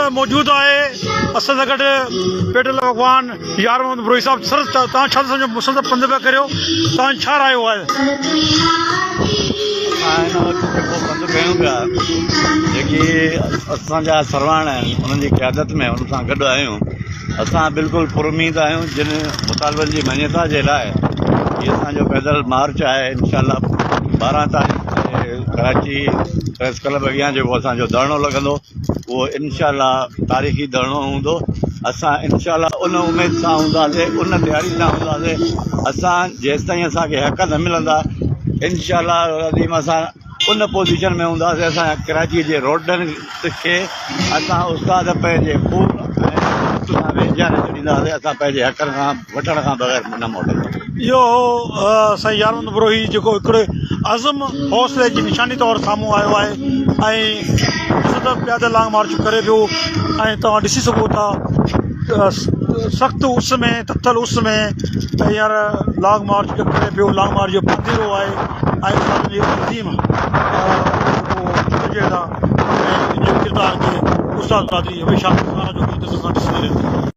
موجود آهي اسان سان گڏ پيٽل اڳواڻ يار محمد بروهي صاحب سر توهان ڇا ٿا سمجهو مسلسل پنڌ پيا ڪريو توهان ڇا رايو آهي؟ اسان هن وقت جيڪو پنڌ ڪيون پيا جيڪي اسان جا سرواڻ آهن انهن جي قيادت ۾ انهن سان گڏ آهيون اسان بلڪل پر اميد آهيون جن مطالبن جي مڃتا جي لاء هي اسان جو پيدل مارچ آهي انشاء الله 12 تاريخ تي ڪراچي پريس ڪلب اڳيان جيڪو اسان جو ڌرڻو لڳندو اهو انشاء الله تاريخي ڌرڻو هوندو اسان انشاء الله ان اميد سان هونداسي ان تياري سان هونداسي اسان جيستائين اسانکي حق نه ملندا انشاء الله العظيم اسان ان پوزيشن ۾ هونداسي اسان ڪراچي جي روڊن کي اسان استاد پنهنجي خون ۽ رت سان وينجهاري ڇڏينداسي اسان پنهنجي حقن کان وٺڻ کان بغير نه موٽنداسي. اهو هو سائين يار محمد بروهي جيڪو هڪڙي عزم حوصلي جي نشاني طور سامهون آيو آهي ۽ مسلسل پيادل لانگ مارچ ڪري پيو ۽ توهان ڏسي سگهو ٿا سخت اس ۾ تتل اس ۾ هينئر لانگ مارچ ڪري پيو لانگ مارچ جو پانڌيئڙو آهي ۽ استادن جي عظيم جدوجهد آهي ۽ ان جي ڪردار کي استاد برادري هميشه ساراهه جوڳي نظر سان ڏسندي رهندي.